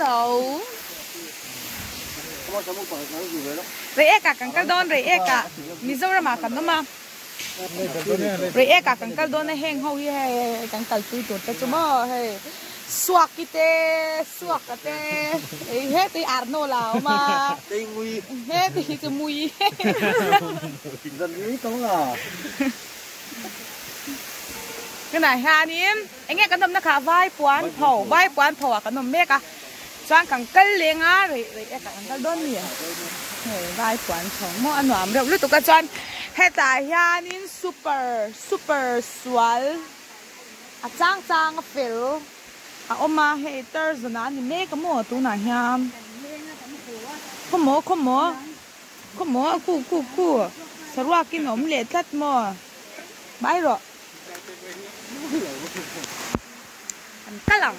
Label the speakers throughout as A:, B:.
A: Hello. Reiek ah kan kal dawn Reiek ah Mizoram ah kan awm a. Reiek ah kan kal dawn a heng ho hi hei kan kalpui tur te chu maw hei Suaki te Suaka te hei heti Arnold a awm a heti hi chu Mui. Tunah hianin eng nge kan awmna kha vai puan pho vai puan pho ah kan awm mek a chuan kan kal leng a rei rei ek ah kan kal dawn mi hei vai puan pho maw a nuam reuh lutuk a chuan hetah hianin super super sual a chang chang a fel a awm a hei tarzan ah a ni mek a maw tunah hian khawmaw khawmaw. Khawmaw khu khu khu saruakin a awm leh tlat maw? Mai rawh. An kal ang.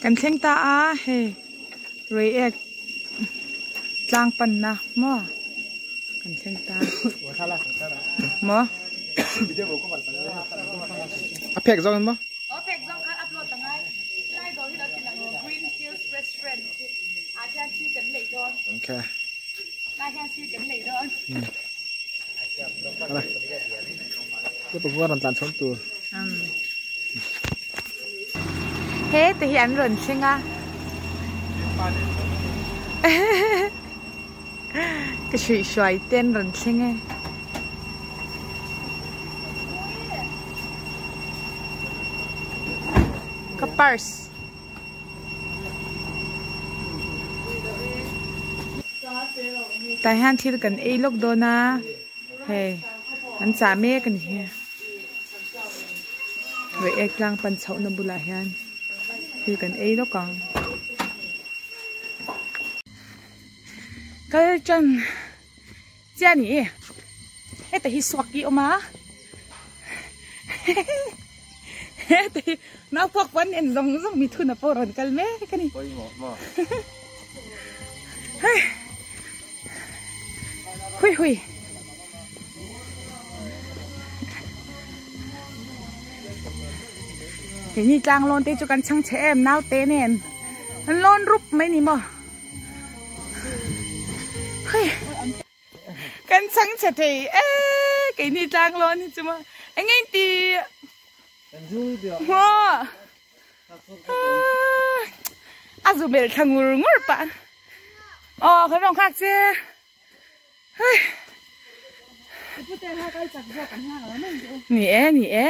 A: Kan thleng ta a hei Reiek tlang panna maw kan thleng ta maw.
B: A phek zawng in maw?
A: Aw phek zawng khan upload a ngai. Lai dawr hi lo ti lang aw Green Hills Restaurant. Ah hian thil kan lei dawn.
B: Okay.
A: Lai hian thil kan lei dawn.
B: Ala. Ke pa ran tlan chhon tur.
A: He te hi an rawn thleng a. Ka hruih hruai te an rawn thleng e. Ka purse. Tah hian thil kan ei lawk dawn a hei an chah mek a ni hi reiek tlang pan chhoh na bulah hian thil kan ei lawk ang kal tan chiah a ni heta hi suak hi a awm a heta hi naupuak pawh an en zawng zawng mithuna pawh rawn kal mek a ni hei hui hui keini tlang lawn te chu kan chhang chhe em naute nen an lawn rup mai ni maw hei Kan chhang chhe thei e keini tlang lawn hi chu maw eng eng ti maw a zu bel thla ngur ngur pah aw kan rawn nghak che hei ni e ni e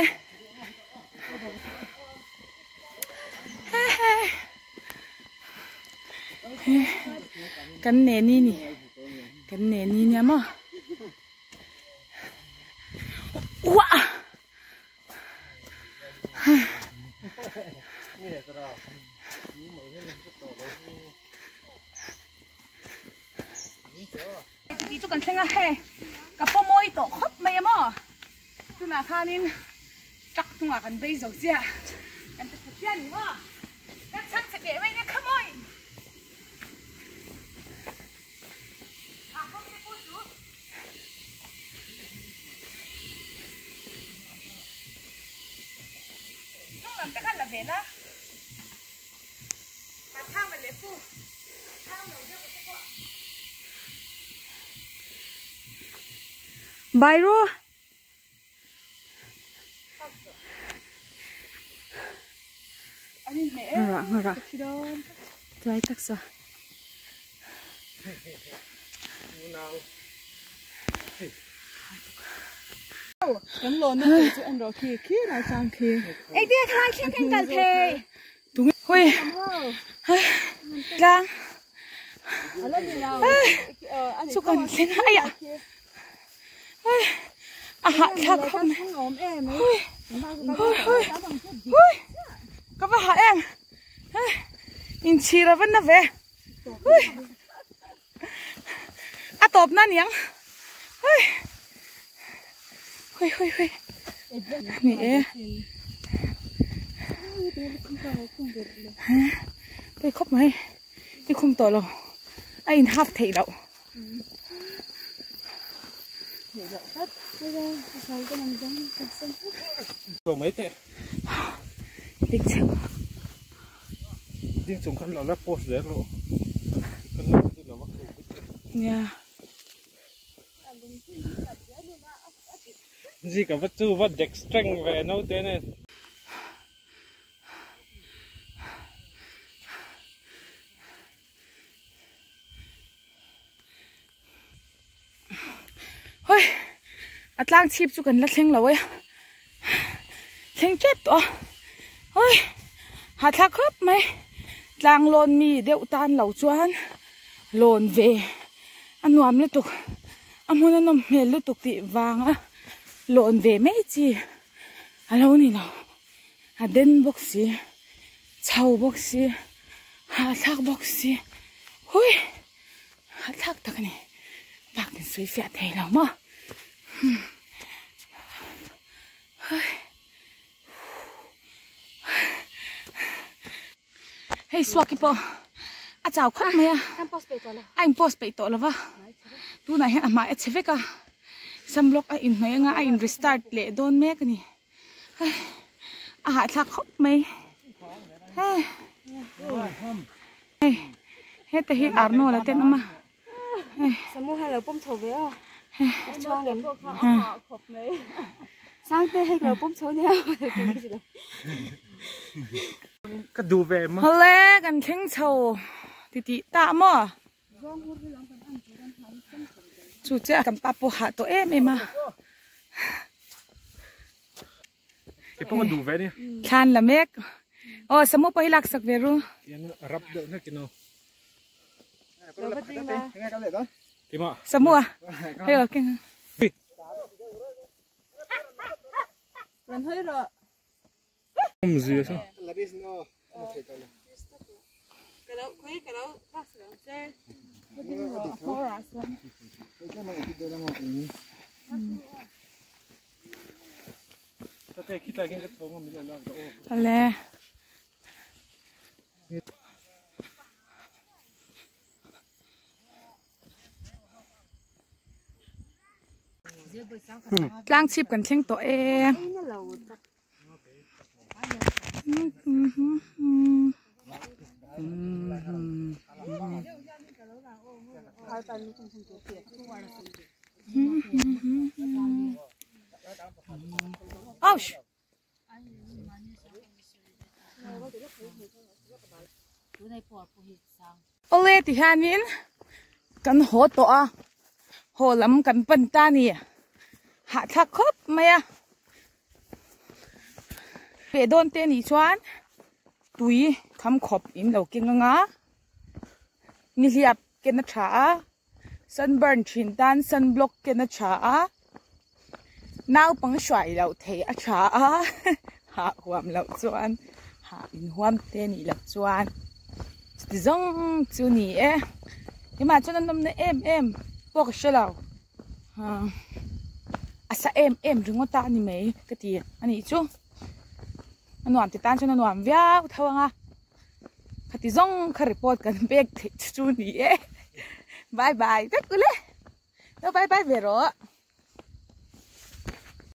A: Kan neni ni kan neni nia maw uah Tih chu kan thleng a hei ka pawmawi tawh khawp mai a maw tunah khanin truck hnungah kan bei zo chiah kan ti tha chiah a ni maw kan chhang chhe teh mai nia khamawi Hnung lam te khan la ve la Bai ru. Ngara ngara. Tuai tak sa.
C: Kan lawn na tur chu en rawh khi khi lai tlang khi.
A: Eng te khan thleng kan kal thei. Hui. Tlang. Chu kan thleng a ya. A hah thlak khawp mai. Hui. Hui hui. Hui. Ka va hah em. Inchhir a va na ve. Hui. A tawp na niang. Hui. Hui hui hui. Ni e. Pei khawp mai. I khum tawh lo. A in hak theih loh. Dik cheu.
B: Ding chung khan lo la post zel rawh.
A: Nia.
B: Zika va chu va dek strength ve naute nen.
A: Hoi a tlang chhip chu kan la thleng lo e thleng tep tawh a hoi hahthlak khawp mai tlang lawn mi deuh tan lo chuan lawn ve a nuam lutuk a hmun a nawm hmel lutuk tih vanga lawn ve mai chi a lo ni lo a den bawk si chho bawk si hahthlak bawk si hui hahthlak tak a ni bak in sawi fiah thei lo maw hei suak hi pawh a chau khawp mai a a in post peih tawh lo va tunah hian a hmai a chhe vek a sunblock a inhnawih anga a in restart leh dawn mek a ni. A hahthlak khawp mai hei hei heta hi Arnold a ten awm a hei
C: Samu hian lo pawm chho ve a a chhuang em Sangte hei lo pawm chho nia
B: Ka duh ve em a.
A: Hawle kan thleng chho titih ta maw. Chu chiah kan pa pawh hah tawh em em a.
B: Kei pawh ka duh ve nia.
A: Thlan la mek. Aw samu pawh hi lak sak ve ru.
B: Tiang rap deuh hlek in aw. Keimah.
A: Samu a. Hei aw keng.
C: Ran hawi rawh.
A: Ale. Tlang chhip kan thleng tawh e. Ouch! Awle ti hianin kan haw tawh a haw lam kan pan ta a ni hahthlak khawp mai a peh dawn te anih chuan tui tham khawp in lo keng ang a nihliap ken a tha a sunburn thin tan sunblock ken a tha a naupang hruai loh theih a tha a hah huam loh chuan hah inhuam te anih loh chuan chuti zawng chu a ni e keimah chuan a nawmna em em pawh ka hre lo a sa em em ringawt a ni mai ka ti a nih chu a nuam ti tan chuan a nuam viau tho ang a khati zawng kha report kan pek theih chu chu ni e bye bye vek ule lo bye bye ve rawh.